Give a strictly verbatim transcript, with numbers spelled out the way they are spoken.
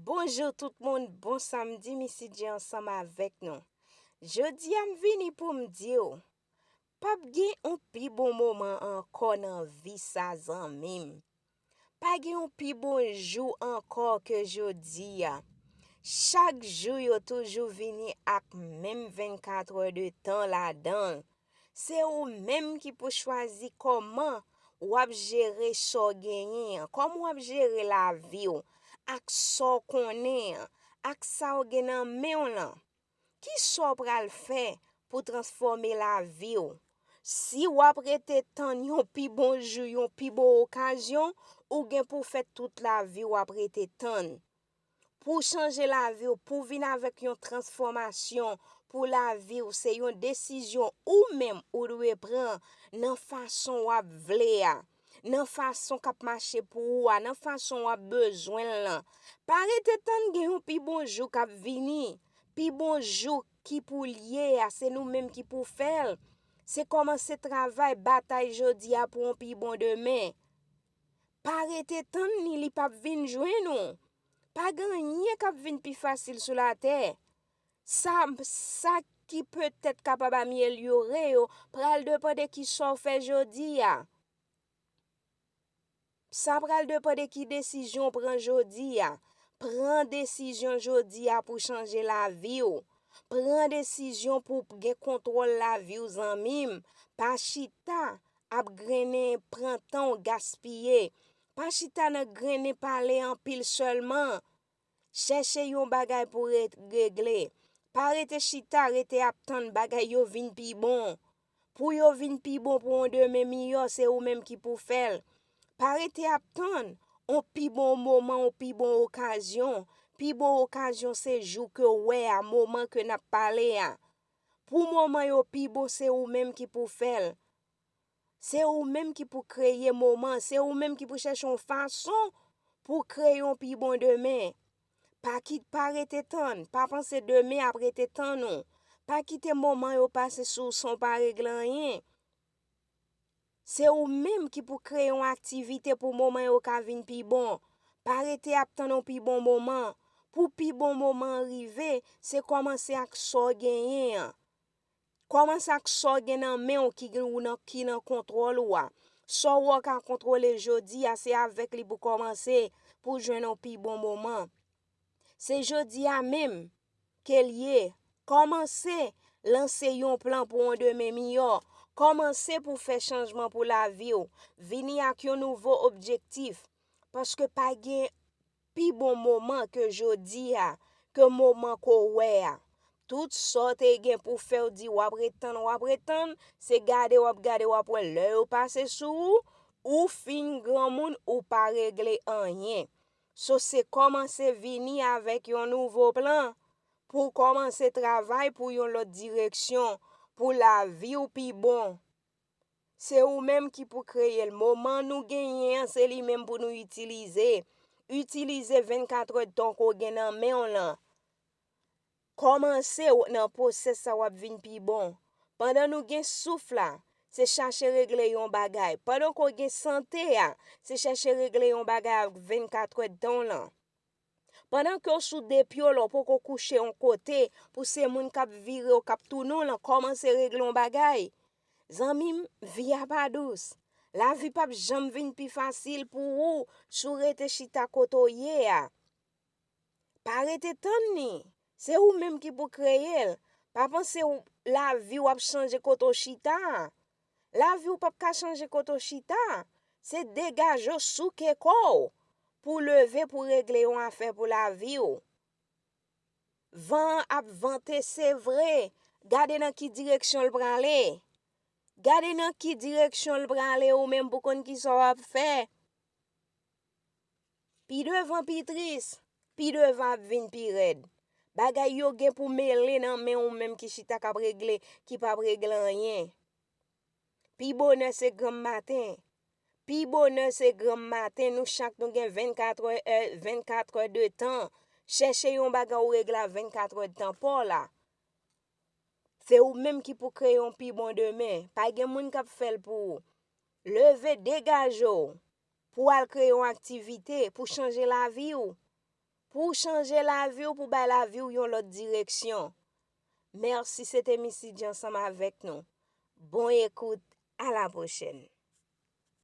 Bonjou tout moun, bon samdi, Missy J ansanm avèk nou. Jodi a m vini pou m di w, p ap gen yon pi bon moman ankò nan vi sa, zanmi m. Pa gen yon pi bon jou ankò ke jodi a. Chak jou yo toujou vini ak menm vennkat è de tan ladan l. Se ou menm ki pou chwazi kòman w ap jere sa w genyen an, kòman w ap jere lavi w ak sa w konnen an, ak sa w gen nan men w lan. Kisa w pral fè pou transfòme lavi w? Si w ap rete tann yon pi bon jou, yon pi bon okazyon, ou gen pou w fè tout lavi w ap rete tann. Pou w chanje lavi w, pou w vin avèk yon transfòmasyon pou lavi w, se yon desizyon ou menm ou dwe pran nan fason w ap vle a, nan fason k ap mache pou ou a, nan fason w ap bezwen l lan. Pa rete tann gen yon pi bon jou k ap vini. Pi bon jou ki pou l ye a, se nou menm ki pou fè l. Se kòmanse travay, batay jodi a pou yon pi bon demen. Pa rete tann ni, li p ap vin jwenn ou. Pa gen anyen k ap vin pi fasil sou latè. Sa, sa ki petèt kapab amelyore yo pral depann de kisa w fè jodi a. Sa pral depann de ki desizyon w pran jodi a. Pran desizyon jodi a pou chanje lavi w. Pran desizyon pou w gen kontwòl lavi w, zanmi m. Pa chita ap grennen, pran tan w gaspiye. Pa chita nan grennen pale anpil sèlman. Chèche yon bagay pou re-, regle. Pa rete chita, rete ap tann bagay yo vin pi bon. Pou yo vin pi bon, pou yon demen miyò, se ou menm ki pou fè l. Pa rete ap tann yon pi bon moman, yon pi bon okazyon. Pi bon okazyon se jou ke w wè a, moman ke n ap pale a. Pou moman yo pi bon, se ou menm ki pou fè l. Se ou menm ki pou kreye moman, se ou menm ki pou chèche yon fason pou kreye yon pi bon demen. Pa kit, pa rete tann, pa panse demen ap rete tann ou. Pa kite moman yo pase sou w san w pa regle anyen. Se ou menm ki pou kreye yon aktivite pou moman yo ka vin pi bon. Pa rete ap tann yon pi bon moman. Pou pi bon moman an rive, se kòmanse ak sa w genyen an. Kòmanse ak sa w gen nan men w ki, ou nan, ki nan kontwòl ou a. Sa w wè w ka kontwole jodi a, se avèk li pou kòmanse, pou w jwenn yon pi bon moman. Se jodi a menm ke l ye. Kòmanse lanse yon plan pou yon demen miyò. Kòmanse pou w fè chanjman pou lavi w. Vini ak yon nouvo objektif. Paske pa gen pi bon moman ke jodi a, ke moman ke w wè a. Tout sa w te gen pou fè, w di w ap ret tann, w ap ret tann, se gade w ap gade, w ap wè lè yo pase sou ou, ou fin granmoun, ou pa regle anyen. So, se kòmanse vini avèk yon nouvo plan pou w kòmanse travay pou yon lòt direksyon, pou lavi w pi bon. Se ou menm ki pou kreye l. Moman nou genyen an, se li menm pou nou itilize. Itilize vennkat è de tan ke w gen nan men w lan. Kòmanse w nan pwosès sa w ap vin pi bon. Pandan nou gen souf la, se chache regle yon bagay. Pandan ke w gen sante a, se chache regle yon bagay ak vennkat è de tan w lan. Pandan ke w sou de pye w la, w poko kouche yon kote, pou se moun k ap vire w, k ap tounen w lan, kòmanse regle yon bagay. Zanmi m, vi a pa dous. Lavi p ap janm vin pi fasil pou ou si w rete chita kote w ye a. Pa rete tann ni. Se ou menm ki pou kreye l. Pa panse w, lavi w ap chanje kote w chita a. Lavi w p ap ka chanje kote w chita a. Se degaje w, souke kò w pou w leve, pou w regle yon afè pou lavi w. Van an ap vante, se vre. Gade nan ki direksyon l prale. Gade nan ki direksyon l prale, ou menm pou konn kisa w ap fè. Pi devan, pi tris. Pi devan ap vin pi rèd. Bagay yo gen pou mele nan men ou menm ki chita k ap regle, ki p ap regle anyen. Pi bonè se granm maten. Pi bonè se granm maten, nou chak nou gen vennkat è, vennkat è de tan. Chèche yon bagay ou regle a vennkat è de tan pa w la. Se ou menm ki pou kreye yon pi bon demen. Pa gen moun k ap fè l pou ou. Leve, degaje w pou w al kreye yon aktivite, pou chanje lavi w. pou w chanje lavi w, pou w bay lavi w yon lòt direksyon. Mèsi, se te Missy G ansanm avèk nou. Bon ekout, a la pwochèn.